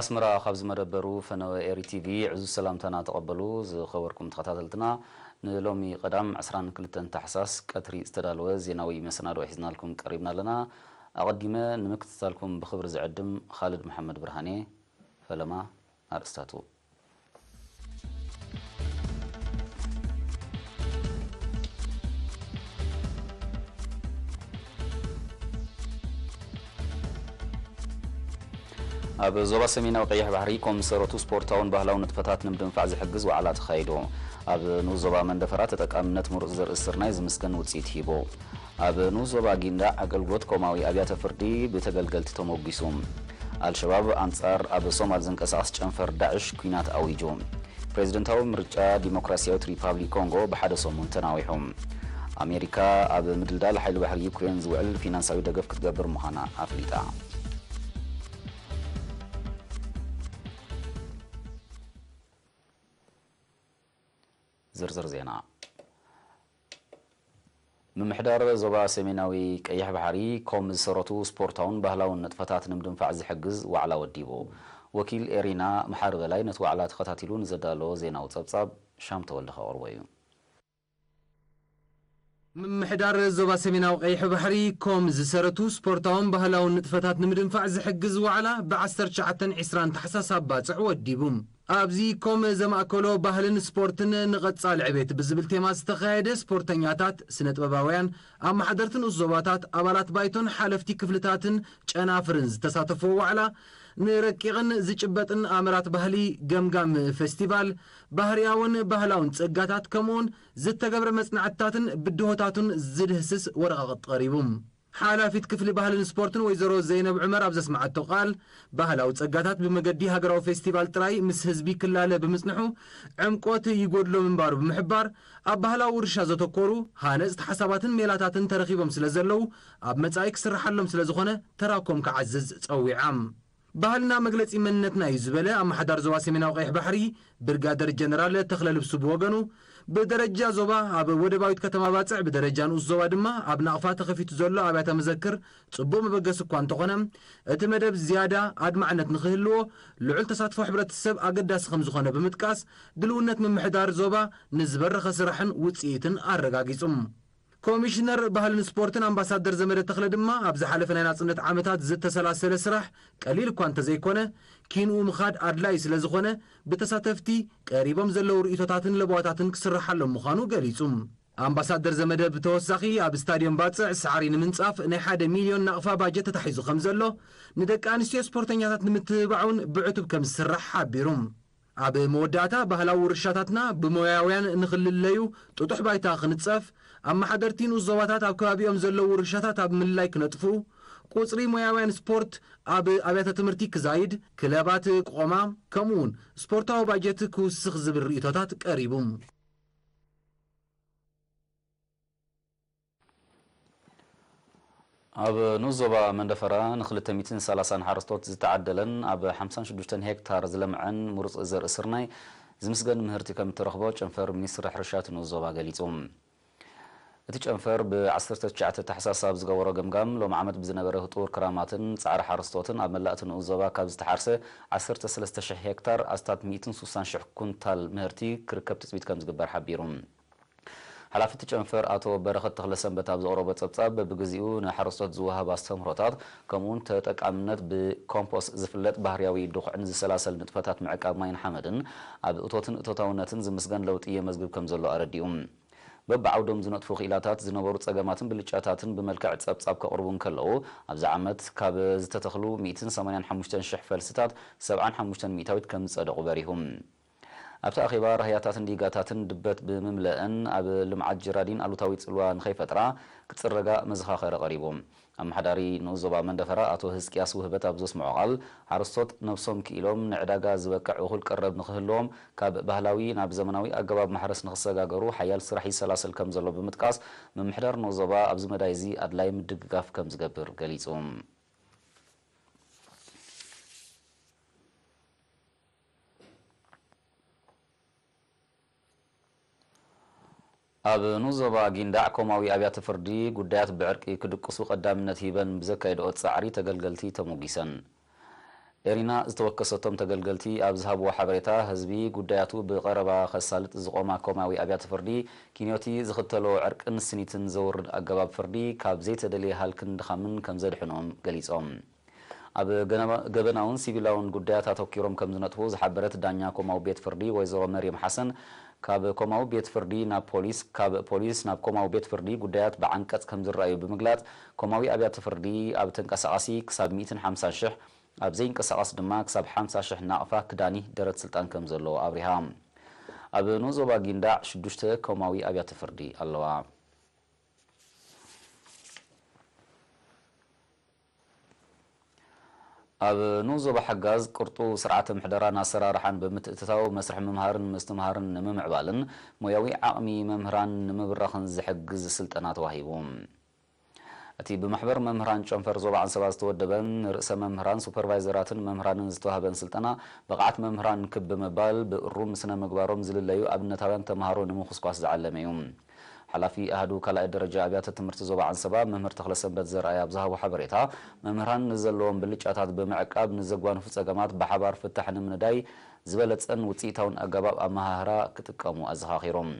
ኣስመራ ካብ ዝመደበሩ ፈነወ ኤሪ ቲቪ ዕዙዝ ሰላምታና ተቐበሉ። ዝኸበርኩም ተኸታተልትና፣ ንሎሚ ቀዳም ዕስራን ክልተን ታሕሳስ ቀትሪ ዝተዳለወ ዜናዊ መሰናዶ ሒዝናልኩም ቀሪብና ኣለና። ኣቐዲመ ንምክትታልኩም ብኽብሪ ዝዕድም ኻልድ መሓመድ ብርሃኔ። ፈለማ ኣርእስታቱ። ኣብ ዞባ ሰሜናዊ ቀይሕ ባሕሪ ኮም ዝሰረቱ ስፖርታውን ባህላውን ንጥፈታት ንምድንፋዕ ዝሕግዝ ዋዕላ ተኻይዱ። ኣብ ንኡስ ዞባ መንደፈራ ተጠቃምነት ምሩፅ ዘርኢ ስርናይ ዝምስገን ውፅኢት ሂቡ። ኣብ ንኡስ ዞባ ጊንዳዕ ኣገልግሎት ኮማዊ ኣብያተ ፍርዲ ብተገልገልቲ ተሞጊሱ። ኣልሸባብ ኣንጻር ኣብ ሶማል ዝንቀሳቐስ ጨንፈር ዳዕሽ ኲናት ኣዊጁ። ፕሬዝደንታዊ ምርጫ ዲሞክራሲያዊት ሪፓብሊክ ኮንጎ ብሓደ ሰሙን ተናዊሑ። ኣሜሪካ ኣብ ምድልዳል ሓይሊ ባሕሪ ዩክሬን ዝውዕል ፊናንሳዊ ደገፍ ክትገብር ምዃና ኣፍሊጣ። ዝርዝር ዜና። ምምሕዳር ዞባ ሰሜናዊ ቀይሕ ባሕሪ ኮም ዝሰረቱ ስፖርታውን ባህላውን ንጥፈታት ንምድንፋዕ ዝሕግዝ ዋዕላ ወዲቡ። ወኪል ኤሪና መሓሪ በላይ ነቲ ዋዕላ ተኸታቲሉ ንዘዳለዎ ዜናዊ ጸብጻብ ሻም ተወልደ ከቕርቦ እዩ። ምምሕዳር ዞባ ሰሜናዊ ቀይሕ ባሕሪ ኮም ዝሰረቱ ስፖርታውን ባህላውን ንጥፈታት ንምድንፋዕ ዝሕግዝ ዋዕላ ብ ዓሰርተ ትሽዓተን ዕስራን ታሕሳስ ኣብ ባጽዕ ወዲቡ። ኣብዚ ኮም ዘማእከሎ ባህልን ስፖርትን ንቐጻሊ ዕቤት ብዝብል ቴማ ዝተኻየደ ስፖርተኛታት፣ ስነ ጥበባውያን፣ ኣመሓደርቲ ንኡስ ዞባታት፣ ኣባላት ባይቶን ሓለፍቲ ክፍልታትን ጨናፍርን ዝተሳተፍዎ ዋዕላ፣ ንረቂቕን ዝጭበጥን ኣምራት ባህሊ ገምጋም ፌስቲቫል፣ ባህርያውን ባህላውን ጸጋታት ከምኡውን ዝተገብረ መጽናዕትታትን ብድሆታቱን ዝድህስስ ወረቓቕቲ ቀሪቡ። ሓላፊት ክፍሊ ባህልን ስፖርትን ወይዘሮ ዘይነብ ዑመር ኣብ ዘስመዓቶ ቃል፣ ባህላዊ ጸጋታት ብመገዲ ሃገራዊ ፌስቲቫል ጥራይ ምስ ህዝቢ ክላለ ብምጽንሑ ዕምቆት ይጎድሎ ምንባሩ ብምሕባር፣ ኣብ ባህላዊ ውርሻ ዘተኮሩ ሃነጽቲ ሓሳባትን ሜላታትን ተረኺቦም ስለ ዘለዉ፣ ኣብ መጻኢ ክስርሓሎም ስለ ዝኾነ ተራኮም ክዓዝዝ ጸዊዓ። ባህልና መግለጺ መንነትና እዩ ዝበለ ኣመሓዳር ዞባ ሰሜናዊ ቀይሕ ባሕሪ ብርጋደር ጀነራል ተኽለ ልብሱ ብወገኑ፣ ብደረጃ ዞባ ኣብ ወደባዊት ከተማ ባጽዕ፣ ብደረጃ ንኡስ ዞባ ድማ ኣብ ናቕፋ ተኸፊቱ ዘሎ ኣብያተ መዘክር ጽቡቕ መበገሲ እኳ እንተኾነ፣ እቲ መደብ ዝያዳ ኣድማዕነት ንኽህልዎ ልዑል ተሳትፎ ሕብረተሰብ ኣገዳሲ ከም ዝኾነ ብምጥቃስ፣ ድልውነት ምምሕዳር ዞባ ንዝበረኸ ስራሕን ውጽኢትን ኣረጋጊጹ። ኮሚሽነር ባህልን ስፖርትን ኣምባሳደር ዘመደ ተኽለ ድማ፣ ኣብ ዝሓለፈ ናይ ናጽነት ዓመታት ዝተሰላሰለ ስራሕ ቀሊል እኳ እንተዘይኮነ፣ ኪንኡ ምኻድ ኣድላዪ ስለ ዝኾነ፣ ብተሳተፍቲ ቀሪቦም ዘለዉ ርእይቶታትን ለበዋታትን ክስርሓሎም ምዃኑ ገሊጹ። ኣምባሳደር ዘመደ ብተወሳኺ፣ ኣብ ስታድዮም ባጽዕ ሳዕሪ ንምንጻፍ ናይ ሓደ ሚልዮን ናቕፋ ባጀት ተታሒዙ ከም ዘሎ፣ ንደቂ ኣንስትዮ ስፖርተኛታት ንምትብባዕ እውን ብዕቱብ ከም ዝስራሕ ሓቢሩ። ኣብ መወዳእታ፣ ባህላዊ ውርሻታትና ብሞያውያን ንኽልለዩ ጥጡሕ ባይታ ክንጸፍ፣ ኣመሓደርቲ ንኡስ ዞባታት ኣብ ከባቢኦም ዘለዉ ውርሻታት ኣብ ምልላይ ክነጥፉ፣ ቁጽሪ ሞያውያን ስፖርት ኣብ ኣብያተ ትምህርቲ ክዛይድ፣ ክለባት ክቖማ፣ ከምኡውን ስፖርታዊ ባጀት ክውስኽ ዝብል ርእይቶታት ቀሪቡ። ኣብ ንኡስ ዞባ መንደፈራ ንክልተ ሚእትን ሰላሳን ሓረስቶት ዝተዓደለን ኣብ ሓምሳን ሽዱሽተን ሄክታር ዝለምዐን ምሩፅ ዘርኢ ስርናይ ዝምስገን ምህርቲ ከም እተረኽቦ ጨንፈር ሚኒስትሪ ሕርሻ እቲ ንኡስ ዞባ ገሊጹ። እቲ ጨንፈር ብ ዓሰርተ ትሽዓተ ታሕሳስ ኣብ ዝገበሮ ገምጋም፣ ሎም ዓመት ብዝነበረ ህጡር ክራማትን ጻዕሪ ሓረስቶትን ኣብ መላእ እቲ ንኡስ ዞባ ካብ ዝተሓርሰ ዓሰርተ ሰለስተ ሽሕ ሄክታር ኣስታት ሚእትን ሱሳን ሽሕ ኩንታል ምህርቲ ክርከብ ትጽቢት ከም ዝግበር ሓቢሩ። ሓላፊ እቲ ጨንፈር ኣቶ በረኸት ተኽለሰንበት ኣብ ዘቕረቦ ጸብጻብ፣ በብግዚኡ ንሓረስቶት ዝወሃብ ኣስተምህሮታት፣ ከምኡውን ተጠቃምነት ብኮምፖስት ዝፍለጥ ባህርያዊ ድኹዕን ዝሰላሰል ንጥፈታት ምዕቃብ ማይን ሓመድን፣ ኣብ እቶትን እቶታውነትን ዝምስገን ለውጢ የመዝግብ ከም ዘሎ ኣረዲኡ። በብዓውዶም ዝነጥፉ ክኢላታት ዝነበሩ ጸገማትን ብልጫታትን ብመልክዕ ጸብጻብ ከቕርቡ እንከለዉ፣ ኣብዚ ዓመት ካብ ዝተተኽሉ ሚእትን ሰማንያን ሓሙሽተን ሽሕ ፈልስታት ሰብዓን ሓሙሽተን ሚእታዊት ከም ዝጸደቑ በሪሁ። ኣብቲ ኣኼባ፣ ራህያታትን ዲጋታትን ድበት ብምምለእን ኣብ ልምዓት ጅራዲን ኣሉታዊ ጽልዋ ንኸይፈጥራ ክጽረጋ መዘኻኸሪ ቀሪቡ። ኣመሓዳሪ ንኡስ ዞባ መንደፈራ ኣቶ ህዝቅያስ ውህበት ኣብ ዘስምዖ ቃል፣ ሓረስቶት ነብሶም ክኢሎም ንዕዳጋ ዝበቅዕ እኹል ቀረብ ንኽህልዎም፣ ካብ ባህላዊ ናብ ዘመናዊ ኣገባብ ማሕረስ ንኽሰጋገሩ ሓያል ስራሕ ይሰላሰል ከም ዘሎ ብምጥቃስ፣ ምምሕዳር ንኡስ ዞባ ኣብዚ መዳይ እዚ ኣድላዪ ምድግጋፍ ከም ዝገብር ገሊጹ። ኣብ ንኡስ ዞባ ጊንዳዕ ኮማዊ ኣብያተ ፍርዲ ጉዳያት ብዕርቂ ክድቅሱ ቀዳምነት ሂበን ብዘካየድኦ ጻዕሪ ተገልገልቲ ተሞጊሰን። ኤሪና ዝተወከሰቶም ተገልገልቲ ኣብ ዝሃብዎ ሓበሬታ፣ ህዝቢ ጉዳያቱ ብቐረባ ከሳልጥ ዝቖማ ኮማዊ ኣብያተ ፍርዲ ኪንዮቲ ዝኽተሎ ዕርቅን ስኒትን ዘውርድ ኣገባብ ፍርዲ ካብ ዘይተደልየ ሃልክን ድኻምን ከም ዘድሕኖም ገሊጾም። ኣብ ገበናውን ሲቪላውን ጉዳያት ኣተኪሮም ከም ዝነጥፉ ዝሓበረት ዳኛ ኮማዊ ቤት ፍርዲ ወይዘሮ መርየም ሓሰን፣ ካብ ኮማዊ ቤት ፍርዲ ናብ ፖሊስ፣ ካብ ፖሊስ ናብ ኮማዊ ቤት ፍርዲ ጉዳያት ብዓንቀጽ ከም ዝረኣዩ ብምግላጽ፣ ኮማዊ ኣብያተ ፍርዲ ኣብ ተንቀሳቓሲ ክሳብ ሚእትን ሓምሳን ሽሕ፣ ኣብ ዘይንቀሳቐስ ድማ ክሳብ ሓምሳ ሽሕ ናቕፋ ክዳኒ ደረት ስልጣን ከም ዘለዎ ኣብሪሃ። ኣብ ንኡስ ዞባ ጊንዳዕ ሽዱሽተ ኮማዊ ኣብያተ ፍርዲ ኣለዋ። ኣብ ንኡስ ዞባ ሓጋዝ ቅርጡ ስርዓተ ምሕደራን ኣሰራርሓን ብምትእትታው መስርሕ ምምሃርን ምስትምሃርን ንምምዕባልን ሞያዊ ዓቕሚ መምህራን ንምብራኽን ዝሕግዝ ስልጠና ተዋሂቡ። እቲ ብማሕበር መምህራን ጨንፈር ዞባ ዓንሰባ ዝተወደበ ንርእሰ መምህራን፣ ሱፐርቫይዘራትን መምህራንን ዝተዋህበን ስልጠና፣ ብቕዓት መምህራን ክብ ብምባል ብእሩም ስነ ምግባሮም ዝልለዩ ኣብነታውያን ተምሃሮ ንምኹስኳስ ዝዓለመ እዩ። ሓላፊ ኣህዱ ካልኣይ ደረጃ ኣብያተ ትምህርቲ ዞባ ዓንሰባ መምህር ተኽለሰንበት ዘርኣይ ኣብ ዝሃቦ ሓበሬታ፣ መምህራን ንዘለዎም ብልጫታት ብምዕቃብ ንዘጓንፉ ጸገማት ብሓባር ፍታሕ ንምንዳይ ዝበለጸን ውጽኢታውን ኣገባብ ኣመሃህራ ክጥቀሙ ኣዘኻኺሮም።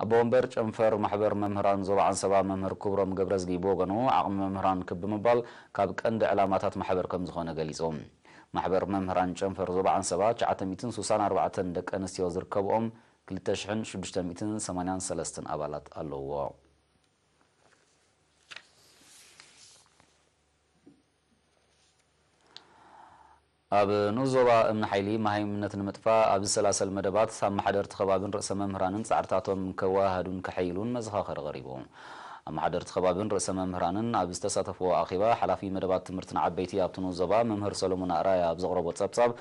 ኣቦ ወንበር ጨንፈር ማሕበር መምህራን ዞባ ዓንሰባ መምህር ክብሮም ገብረዝጊ ብወገኑ፣ ዓቕሚ መምህራን ክብ ብምባል ካብ ቀንዲ ዕላማታት ማሕበር ከም ዝኾነ ገሊጹ። ማሕበር መምህራን ጨንፈር ዞባ ዓንሰባ ትሽዓተ ሚእትን ስሳን ኣርባዕተን ደቂ ኣንስትዮ ዝርከብኦም ክልተ ሽሕን ሽዱሽተ ሚእትን ሰማንያን ሰለስተን ኣባላት ኣለውዎ። ኣብ ንኡስ ዞባ እምኒ ሓይሊ መሃይምነት ንምጥፋእ ኣብ ዝሰላሰል መደባት፣ ኣመሓደርቲ ከባብን ርእሰ መምህራንን ጻዕርታቶም ከወሃህዱን ከሐይሉን መዘኻኸሪ ቀሪቡ። ኣመሓደርቲ ከባብን ርእሰ መምህራንን ኣብ ዝተሳተፍዎ ኣኼባ፣ ሓላፊ መደባት ትምህርቲ ንዓበይቲ ኣብቲ ንኡስ ዞባ መምህር ሰሎሞን ኣርኣያ ኣብ ዘቕረቦ ጸብጻብ፣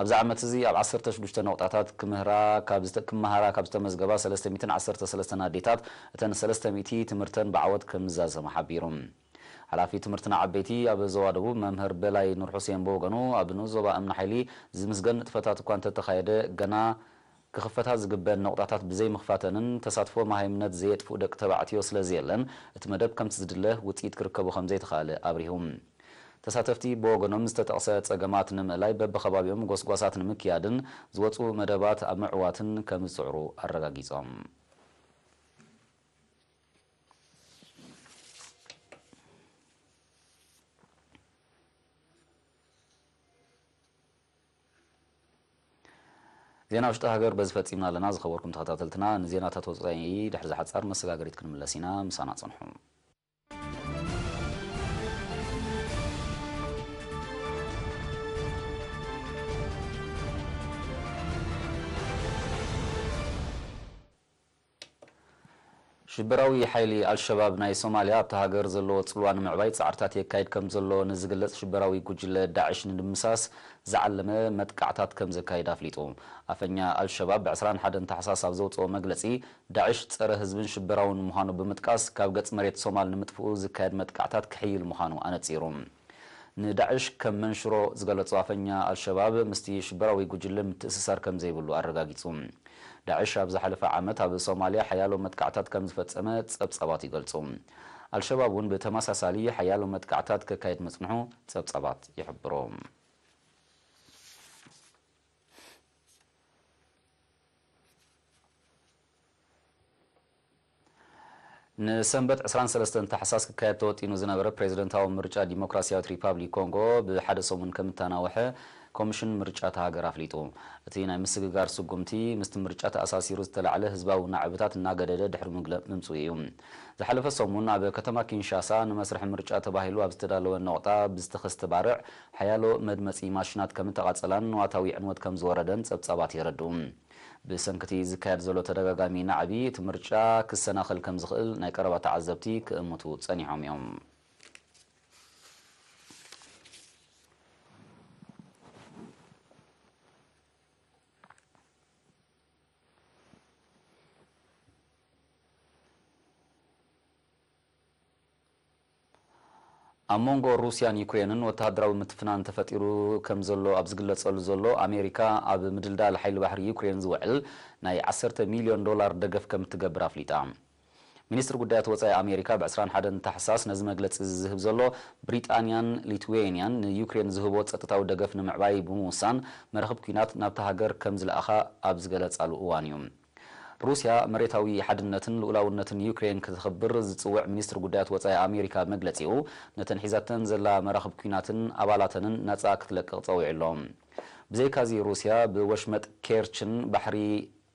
ኣብዚ ዓመት እዚ ኣብ ዓሰርተ ሽዱሽተ ነቑጣታት ክምህራ ካብ ዝተ-፣ ክመሃራ ካብ ዝተመዝገባ ሰለስተ ሚእትን ዓሰርተ ሰለስተን ኣዴታት፣ እተን ሰለስተ ሚእቲ ትምህርተን ብዓወት ከም ዝዛዘማ ሓቢሩ። ሓላፊ ትምህርቲ ንዓበይቲ ኣብ ዞባ ደቡብ መምህር በላይ ኑር ሁሴን ብወገኑ፣ ኣብ ንኡስ ዞባ እምኒ ሓይሊ ዝምስገን ንጥፈታት እኳ እንተተኻየደ፣ ገና ክኽፈታ ዝግበን ነቑጣታት ብዘይምኽፋተንን ተሳትፎ መሃይምነት ዘየጥፍኡ ደቂ ተባዕትዮ ስለ ዘየለን፣ እቲ መደብ ከምቲ ዝድለ ውጽኢት ክርከቦ ከም ዘይተኻእለ ኣብሪሁ። ተሳተፍቲ ብወገኖም ዝተጠቕሰ ጸገማት ንምእላይ በብኸባቢኦም ጎስጓሳት ንምክያድን ዝወጹ መደባት ኣብ ምዕዋትን ከም ዝጽዕሩ ኣረጋጊጾም። ዜና ውሽጢ ሃገር በዚ ፈጺምና ኣለና። ዝኸበርኩም ተኸታተልትና፣ ንዜናታት ወጻኢ ድሕሪ ዝሓጻር መሰጋገሪት ክንምለስ ኢና። ምሳና ጽንሑ። ሽበራዊ ሓይሊ ኣልሸባብ ናይ ሶማልያ ኣብታ ሃገር ዘለዎ ጽልዋ ንምዕባይ ጻዕርታት የካይድ ከም ዘሎ ንዝግለጽ ሽበራዊ ጉጅለ ዳዕሽ ንድምሳስ ዝዓለመ መጥቃዕታት ከም ዘካይድ ኣፍሊጡ። ኣፈኛ ኣልሸባብ ብ ዕስራን ሓደን ታሕሳስ ኣብ ዘውጽኦ መግለጺ፣ ዳዕሽ ጸረ ህዝብን ሽበራውን ምዃኑ ብምጥቃስ፣ ካብ ገጽ መሬት ሶማል ንምጥፍኡ ዝካየድ መጥቃዕታት ክሕይል ምዃኑ ኣነጺሩ። ንዳዕሽ ከም መንሽሮ ዝገለጾ ኣፈኛ ኣልሸባብ፣ ምስቲ ሽበራዊ ጉጅለ ምትእስሳር ከም ዘይብሉ ኣረጋጊጹ። ዳዕሽ ኣብ ዝሓለፈ ዓመት ኣብ ሶማልያ ሓያሎ መጥቃዕታት ከም ዝፈጸመ ጸብጻባት ይገልጹ። ኣልሸባብ እውን ብተመሳሳሊ ሓያሎ መጥቃዕታት ከካይድ ምጽንሑ ጸብጻባት ይሕብሩ። ንሰንበት ዕስራን ሰለስተን ታሕሳስ ክካየድ ተወጢኑ ዝነበረ ፕሬዝደንታዊ ምርጫ ዲሞክራሲያዊት ሪፓብሊክ ኮንጎ ብሓደ ሰሙን ከም እተናወሐ ኮሚሽን ምርጫ እታ ሃገር ኣፍሊጡ። እቲ ናይ ምስግጋር ስጉምቲ ምስቲ ምርጫ ተኣሳሲሩ ዝተላዕለ ህዝባዊ ናዕብታት እናገደደ ድሕሪ ምግለ-፣ ምምጽኡ እዩ። ዝሓለፈ ሰሙን ኣብ ከተማ ኪንሻሳ ንመስርሕ ምርጫ ተባሂሉ ኣብ ዝተዳለወ ነቑጣ ብዝተኸስተ ባርዕ ሓያሎ መድመጺ ማሽናት ከም እተቓጸላን ንዋታዊ ዕንወት ከም ዝወረደን ጸብጻባት የረድኡ። ብሰንኪ እቲ ዝካየድ ዘሎ ተደጋጋሚ ናዕቢ፣ እቲ ምርጫ ክሰናኸል ከም ዝኽእል ናይ ቀረባ ተዓዘብቲ ክእምቱ ጸኒሖም እዮም። ኣብ መንጎ ሩስያን ዩክሬንን ወተሃደራዊ ምትፍናን ተፈጢሩ ከም ዘሎ ኣብ ዝግለጸሉ ዘሎ፣ ኣሜሪካ ኣብ ምድልዳል ሓይሊ ባሕሪ ዩክሬን ዝውዕል ናይ ዓሰርተ ሚልዮን ዶላር ደገፍ ከም እትገብር ኣፍሊጣ። ሚኒስትሪ ጉዳያት ወጻኢ ኣሜሪካ ብ ዕስራን ሓደን ታሕሳስ ነዚ መግለጺ ዝህብ ዘሎ፣ ብሪጣንያን ሊትዌንያን ንዩክሬን ዝህቦ ጸጥታዊ ደገፍ ንምዕባይ ብምውሳን፣ መራኽብ ኲናት ናብታ ሃገር ከም ዝለኣኻ ኣብ ዝገለጻሉ እዋን እዩ። ሩስያ መሬታዊ ሓድነትን ልኡላውነትን ዩክሬን ከተኽብር ዝጽውዕ ሚኒስትሪ ጉዳያት ወጻኢ ኣሜሪካ መግለጺኡ፣ ነተን ሒዛተን ዘላ መራኽብ ኲናትን ኣባላተንን ናጻ ክትለቅቕ ጸዊዑ ኣሎ። ብዘይካዚ ሩስያ ብወሽመጥ ኬርችን ባሕሪ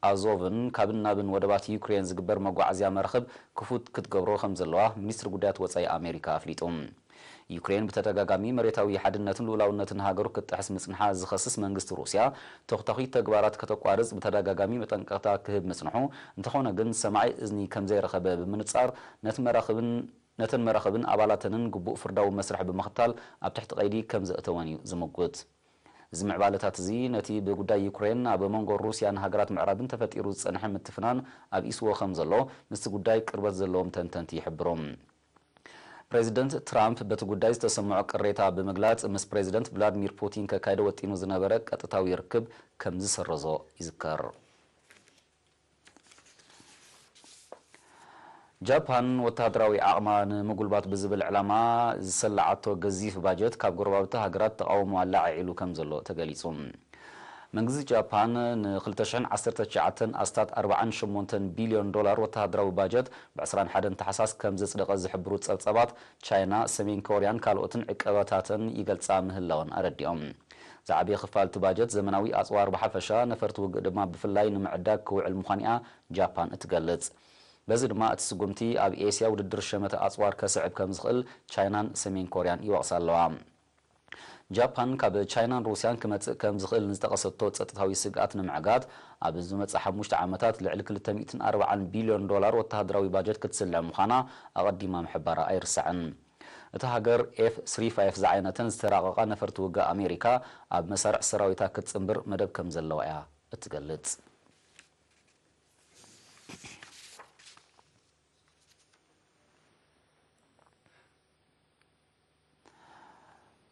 ኣዞቭን ካብን ናብን ወደባት ዩክሬን ዝግበር መጓዓዝያ መራኽብ ክፉት ክትገብሮ ከም ዘለዋ ሚኒስትሪ ጉዳያት ወጻኢ ኣሜሪካ ኣፍሊጡ። ዩክሬን ብተደጋጋሚ መሬታዊ ሓድነትን ልኡላውነትን ሃገሩ ክትጥሕስ ምጽንሓ ዝኸስስ መንግስቲ ሩስያ፣ ተኹታኺት ተግባራት ከተቋርጽ ብተደጋጋሚ መጠንቀቕታ ክህብ ምጽንሑ፣ እንተኾነ ግን ሰማዒ እዝኒ ከም ዘይረኸበ ብምንጻር፣ ነቲ መራኽብን ነተን መራኽብን ኣባላተንን ግቡእ ፍርዳዊ መስርሕ ብምኽታል ኣብ ትሕቲ ቀይዲ ከም ዘእተወን እዩ ዝምጉት። እዚ ምዕባለታት እዚ ነቲ ብጉዳይ ዩክሬን ኣብ መንጎ ሩስያን ሃገራት ምዕራብን ተፈጢሩ ዝጸንሐ ምትፍናን ኣብኢስዎ ከም ዘሎ ምስቲ ጉዳይ ቅርበት ዘለዎም ተንተንቲ ይሕብሩ። ፕሬዚደንት ትራምፕ በቲ ጉዳይ ዝተሰምዖ ቅሬታ ብምግላጽ፣ ምስ ፕሬዚደንት ቭላድሚር ፑቲን ከካይዶ ወጢኑ ዝነበረ ቀጥታዊ ርክብ ከም ዝሰረዞ ይዝከር። ጃፓን ወተሃደራዊ ዓቕማ ንምጉልባት ብዝብል ዕላማ ዝሰላዓቶ ገዚፍ ባጀት ካብ ጎረባብቲ ሃገራት ተቓውሞ ኣላዒዒሉ ከም ዘሎ ተገሊጹ። መንግስቲ ጃፓን ን ክልተ ሽሕን ዓሰርተ ትሽዓተን ኣስታት ኣርባዓን ሸሞንተን ቢልዮን ዶላር ወተሃደራዊ ባጀት ብ ዕስራን ሓደን ታሕሳስ ከም ዘጽደቐ ዝሕብሩ ጸብጻባት፣ ቻይና፣ ሰሜን ኮርያን ካልኦትን ዕቀባታተን ይገልጻ ምህላወን ኣረዲኦም። ዝዓበየ ክፋል እቲ ባጀት ዘመናዊ ኣጽዋር ብሓፈሻ፣ ነፈርቲ ውግእ ድማ ብፍላይ ንምዕዳግ ክውዕል ምዃኑ'ያ ጃፓን እትገልጽ። በዚ ድማ እቲ ስጉምቲ ኣብ ኤስያ ውድድር ሸመተ ኣጽዋር ከስዕብ ከም ዝኽእል ቻይናን ሰሜን ኮርያን ይወቕሳ ኣለዋ። ጃፓን ካብ ቻይናን ሩስያን ክመጽእ ከም ዝኽእል ንዝጠቐሰቶ ጸጥታዊ ስግኣት ንምዕጋት፣ ኣብ ዝመጽእ ሓሙሽተ ዓመታት ልዕሊ ክልተ ሚእትን ኣርባዓን ቢልዮን ዶላር ወተሃደራዊ ባጀት ክትስልዕ ምዃና ኣቐዲማ ምሕባራ ኣይርሳዕን። እታ ሃገር ኤፍ ስሪ ፋይፍ ዝዓይነተን ዝተራቐቓ ነፈርቲ ውግእ ኣሜሪካ ኣብ መሳርዕ ሰራዊታ ክትጽንብር መደብ ከም ዘለዋ እያ እትገልጽ።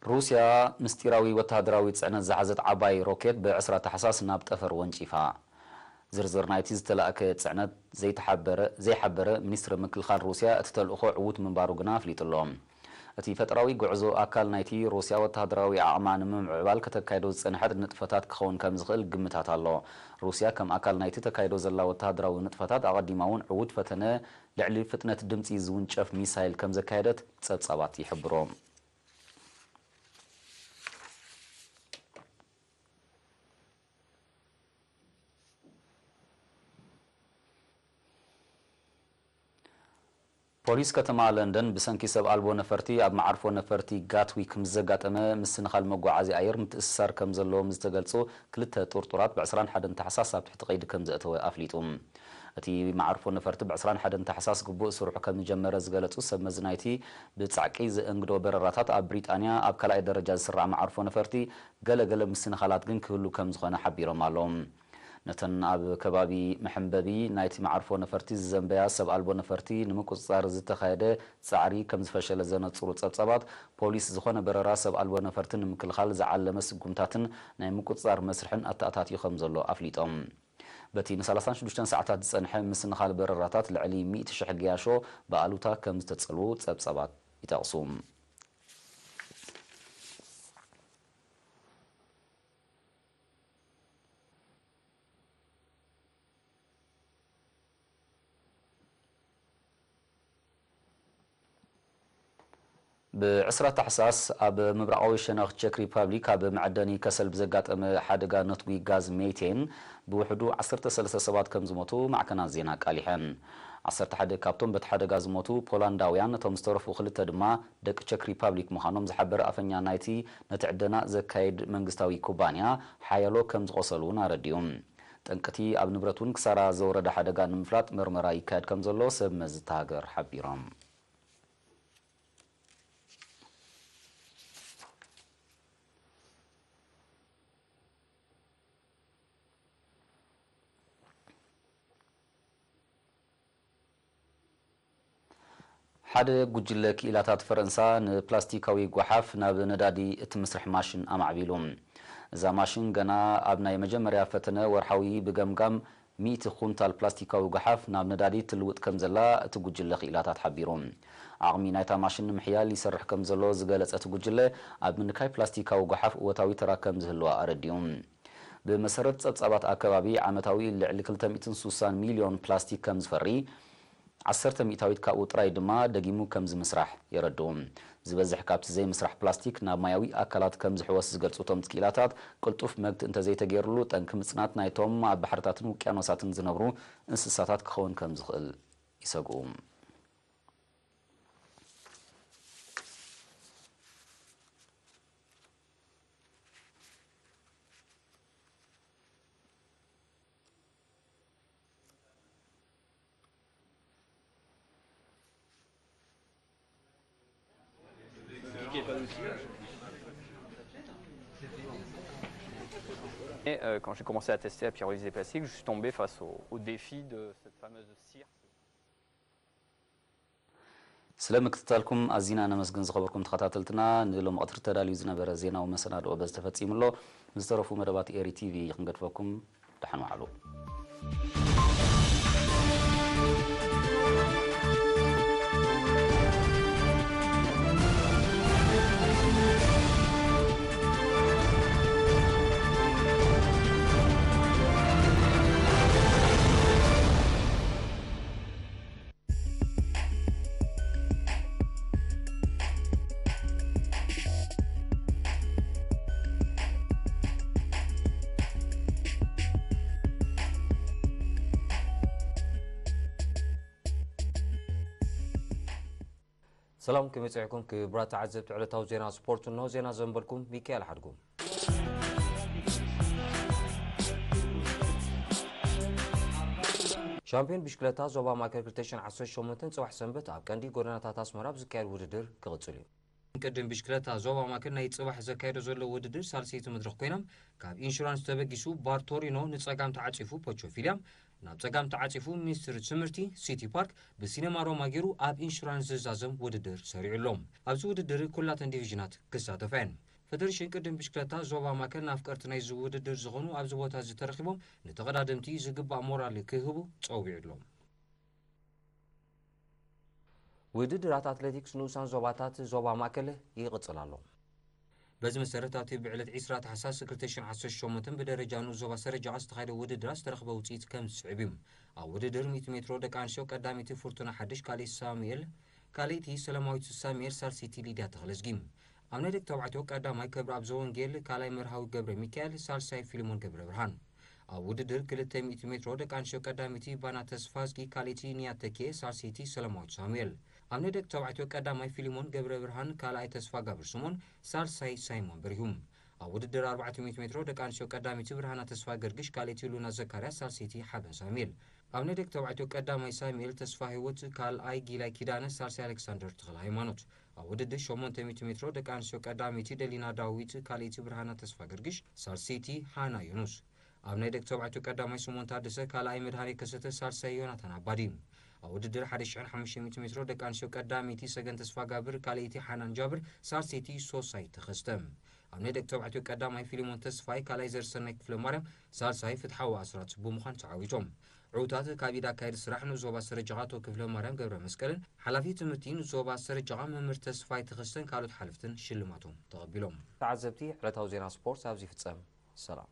ሩስያ ምስጢራዊ ወተሃደራዊ ጽዕነት ዝሓዘት ዓባይ ሮኬት ብ ዕስራ ታሕሳስ ናብ ጠፈር ወንጪፋ። ዝርዝር ናይቲ ዝተላእከ ጽዕነት ዘይተሓበረ፣ ዘይሓበረ ሚኒስትሪ ምክልኻል ሩስያ፣ እቲ ተልእኾ ዕዉት ምንባሩ ግና ኣፍሊጡ ኣሎ። እቲ ፈጠራዊ ጉዕዞ ኣካል ናይቲ ሩስያ ወተሃደራዊ ዓቕማ ንምምዕባል ከተካይዶ ዝጸንሐት ንጥፈታት ክኸውን ከም ዝኽእል ግምታት ኣሎ። ሩስያ ከም ኣካል ናይቲ ተካይዶ ዘላ ወተሃደራዊ ንጥፈታት ኣቐዲማ እውን ዕዉት ፈተነ ልዕሊ ፍጥነት ድምጺ ዝውንጨፍ ሚሳይል ከም ዘካየደት ጸብጻባት ይሕብሩ። ፖሊስ ከተማ ለንደን ብሰንኪ ሰብ ኣልቦ ነፈርቲ ኣብ መዓርፎ ነፈርቲ ጋትዊክ ምስ ዘጋጠመ ምስንኻል መጓዓዝያ ኣየር ምትእስሳር ከም ዘለዎም ዝተገልጹ ክልተ ጥርጡራት ብ ዕስራን ሓደን ታሕሳስ ኣብ ትሕቲ ቀይዲ ከም ዘእተወ ኣፍሊጡ። እቲ መዓርፎ ነፈርቲ ብ ዕስራን ሓደን ታሕሳስ ግቡእ ስርሑ ከም ዝጀመረ ዝገለጹ ሰብ መዚ ናይቲ ብጻዕቂ ዘእንግዶ በረራታት፣ ኣብ ብሪጣንያ ኣብ ካልኣይ ደረጃ ዝስራዕ መዓርፎ ነፈርቲ ገለ ገለ ምስንኻላት ግን ክህሉ ከም ዝኾነ ሓቢሮም ኣለዉ። ነተን ኣብ ከባቢ መሐንበቢ ናይቲ መዓርፎ ነፈርቲ ዝዘንበያ ሰብ ኣልቦ ነፈርቲ ንምቁጽጻር ዝተኻየደ ጻዕሪ ከም ዝፈሸለ ዘነጽሩ ጸብጻባት፣ ፖሊስ ዝኾነ በረራ ሰብ ኣልቦ ነፈርቲ ንምክልኻል ዝዓለመ ስጉምታትን ናይ ምቁጽጻር መስርሕን ኣተኣታትዩ ከም ዘሎ ኣፍሊጦም። በቲ ን ሰላሳን ሽዱሽተን ሰዓታት ዝጸንሐ ምስንኻል በረራታት፣ ልዕሊ ሚእቲ ሽሕ ገያሾ ብኣሉታ ከም ዝተጸልዉ ጸብጻባት ይጠቕሱ። ብ ዕስራ ታሕሳስ ኣብ ምብራቓዊ ሸነኽ ቸክ ሪፓብሊክ ኣብ መዐደኒ ከሰል ብዘጋጠመ ሓደጋ ነትጒ ጋዝ ሜቴን ብውሕዱ ዓሰርተ ሰለስተ ሰባት ከም ዝሞቱ ማዕከናት ዜና ኣቃሊሐን። ዓሰርተ ሓደ ካብቶም በቲ ሓደጋ ዝሞቱ ፖላንዳውያን፣ እቶም ዝተረፉ ክልተ ድማ ደቂ ቸክ ሪፓብሊክ ምዃኖም ዝሓበረ ኣፈኛ ናይቲ ነቲ ዕደና ዘካይድ መንግስታዊ ኩባንያ፣ ሓያሎ ከም ዝቖሰሉ እውን ኣረዲኡ። ጠንቅቲ ኣብ ንብረት እውን ክሳራ ዘውረደ ሓደጋ ንምፍላጥ መርመራ ይካየድ ከም ዘሎ ሰብ መዚ እታ ሃገር ሓቢሮም። ሓደ ጉጅለ ክኢላታት ፈረንሳ ንፕላስቲካዊ ጓሓፍ ናብ ነዳዲ እትምስርሕ ማሽን ኣማዕቢሉ። እዛ ማሽን ገና ኣብ ናይ መጀመርያ ፈተነ ወርሓዊ ብገምጋም ሚእቲ ኩንታል ፕላስቲካዊ ጓሓፍ ናብ ነዳዲ ትልውጥ ከም ዘላ እቲ ጉጅለ ክኢላታት ሓቢሩ። ዓቕሚ ናይታ ማሽን ንምሕያል ይሰርሕ ከም ዘሎ ዝገለጸ እቲ ጉጅለ፣ ኣብ ምንካይ ፕላስቲካዊ ጓሓፍ እወታዊ ተራ ከም ዝህልዋ ኣረዲኡ። ብመሰረት ጸብጻባት ኣከባቢ፣ ዓመታዊ ልዕሊ ክልተ ሚእትን ስሳን ሚልዮን ፕላስቲክ ከም ዝፈሪ፣ ዓሰርተ ሚእታዊት ካብኡ ጥራይ ድማ ደጊሙ ከም ዝምስራሕ የረድኡ። ዝበዝሕ ካብቲ ዘይምስራሕ ፕላስቲክ ናብ ማያዊ ኣካላት ከም ዝሕወስ ዝገልጹ እቶም ክኢላታት፣ ቅልጡፍ መግቲ እንተዘይተገይርሉ፣ ጠንቂ ምጽናት ናይቶም ኣብ ባሕርታትን ውቅያኖሳትን ዝነብሩ እንስሳታት ክኸውን ከም ዝኽእል ይሰግኡ። Et euh, quand j'ai commencé à tester la pyrolyse des plastiques, je suis tombé face au, au défi de cette fameuse cire. ስለ ምክትታልኩም ኣዚና ነመስግን ዝኸበርኩም ተኸታተልትና። ንሎሚ ቀትሪ ተዳልዩ ዝነበረ ዜናዊ መሰናድኦ በዚ ተፈጺሙ ኣሎ። ዝተረፉ መደባት ኤሪ ቲቪ ክንገድፈኩም። ደሓን ዋዕሉ። ሰላም፣ ከመይ ጸኒሕኩም ክቡራት ተዓዘብቲ ዕለታዊ ዜና ስፖርት? እንሆ ዜና ዘንበልኩም ሚካኤል ሓድጉ። ሻምፒዮን ብሽክለታ ዞባ ማእከል ክልተ ሽሕን ዓሰርተ ሸሞንተን ጽባሕ ሰንበት ኣብ ቀንዲ ጎደናታት ኣስመራ ኣብ ዝካየድ ውድድር ክቕጽል እዩ። ቅድም ብሽክለታ ዞባ ማእከል ናይ ጽባሕ ዘካየዶ ዘሎ ውድድር ሳልሰይቲ መድረኽ ኮይና፣ ካብ ኢንሹራንስ ተበጊሱ ባር ቶሪኖ ንጸጋም ተዓጺፉ ፖቾፊልያ፣ ናብ ጸጋም ተዓጺፉ ሚኒስትሪ ትምህርቲ ሲቲ ፓርክ ብሲነማ ሮማ ገይሩ ኣብ ኢንሹራንስ ዝዛዘም ውድድር ሰሪዑ ኣሎ። ኣብዚ ውድድር ኩላተን ዲቪዥናት ክሳተፋ እየን። ፈደረሽን ቅድም ብሽክለታ ዞባ ማእከል ንኣፍቀርቲ ናይዚ ውድድር ዝኾኑ ኣብዚ ቦታ እዚ ተረኺቦም ንተቐዳደምቲ ዝግባእ ሞራል ክህቡ ጸዊዑ ኣሎ። ውድድራት ኣትሌቲክስ ንኡሳን ዞባታት ዞባ ማእከል ይቕጽል ኣሎ። በዚ መሰረት ኣብቲ ብዕለት ዕስራ ታሕሳስ ክልተ ሽሕን ዓሰርተ ሸሞንተን ብደረጃ ንኡስ ዞባ ሰረጃ ዝተኻየደ ውድድራት ዝተረኽበ ውጽኢት ከም ዝስዕብ እዩ። ኣብ ውድድር ሚእቲ ሜትሮ ደቂ ኣንስትዮ ቀዳመይቲ ፍርቱና ሓድሽ፣ ካልኣይቲ ሳሙኤል፣ ካልኣይቲ ሰላማዊት ሳሙኤል፣ ሳልሰይቲ ሊድያ ተኽለዝጊ። ኣብ ናይ ደቂ ተባዕትዮ ቀዳማይ ክብረኣብ ዘወንጌል፣ ካልኣይ መርሃዊ ገብረ ሚካኤል፣ ሳልሳይ ፊልሞን ገብረ ብርሃን። ኣብ ውድድር ክልተ ሚእቲ ሜትሮ ደቂ ኣንስትዮ ቀዳመይቲ ባና ተስፋዝጊ፣ ካልኣይቲ ንያት ተኪኤ፣ ሳልሰይቲ ሰላማዊት ሳሙኤል። ኣብ ናይ ደቂ ተባዕትዮ ቀዳማይ ፊልሞን ገብረ ብርሃን፣ ካልኣይ ተስፋጋብር ስምኦን፣ ሳልሳይ ሳይሞን በሪሁም። ኣብ ውድድር ኣርባዕተ ሚእቲ ሜትሮ ደቂ ኣንስትዮ ቀዳመይቲ ብርሃና ተስፋ ገርግሽ፣ ካልኣይቲ ሉና ዘካርያስ፣ ሳልሰይቲ ሓበን ሳሙኤል። ኣብ ናይ ደቂ ተባዕትዮ ቀዳማይ ሳሙኤል ተስፋ ህይወት፣ ካልኣይ ጊላይ ኪዳነ፣ ሳልሳይ ኣሌክሳንደር ተኽለ ሃይማኖት። ኣብ ውድድር ሸሞንተ ሚእቲ ሜትሮ ደቂ ኣንስትዮ ቀዳመይቲ ደሊና ዳዊት፣ ካልኣይቲ ብርሃና ተስፋ ገርግሽ፣ ሳልሰይቲ ሃና ዮኑስ። ኣብ ናይ ደቂ ተባዕትዮ ቀዳማይ ስምኦን ታደሰ፣ ካልኣይ መድሃኔ ከሰተ፣ ሳልሳይ ዮናታን ኣባዲ። ኣብ ውድድር ሓደ ሽሕን ሓሙሽተ ሚእቲ ሜትሮ ደቂ ኣንስትዮ ቀዳመይቲ ሰገን ተስፋጋብር፣ ካልኣይቲ ሓናን ጃብር፣ ሳልሰይቲ ሶሳይ ተኸስተ። ኣብ ናይ ደቂ ተባዕትዮ ቀዳማይ ፊሊሞን ተስፋይ፣ ካልኣይ ዘርሰናይ ክፍለ ማርያም፣ ሳልሳይ ፍትሓዊ ኣስራት ብምዃን ተዓዊቶም። ዕውታት ካብ ኢድ ኣካየዲ ስራሕ ንኡስ ዞባ ሰረጃ ኣቶ ክፍለ ማርያም ገብረ መስቀልን ሓላፊ ትምህርቲ ንኡስ ዞባ ሰረጃ መምህር ተስፋይ ተኸስተን ካልኦት ሓለፍትን ሽልማቶም ተቐቢሎም። ተዓዘብቲ ዕለታዊ ዜና ስፖርት ኣብዚ ይፍጸም። ሰላም።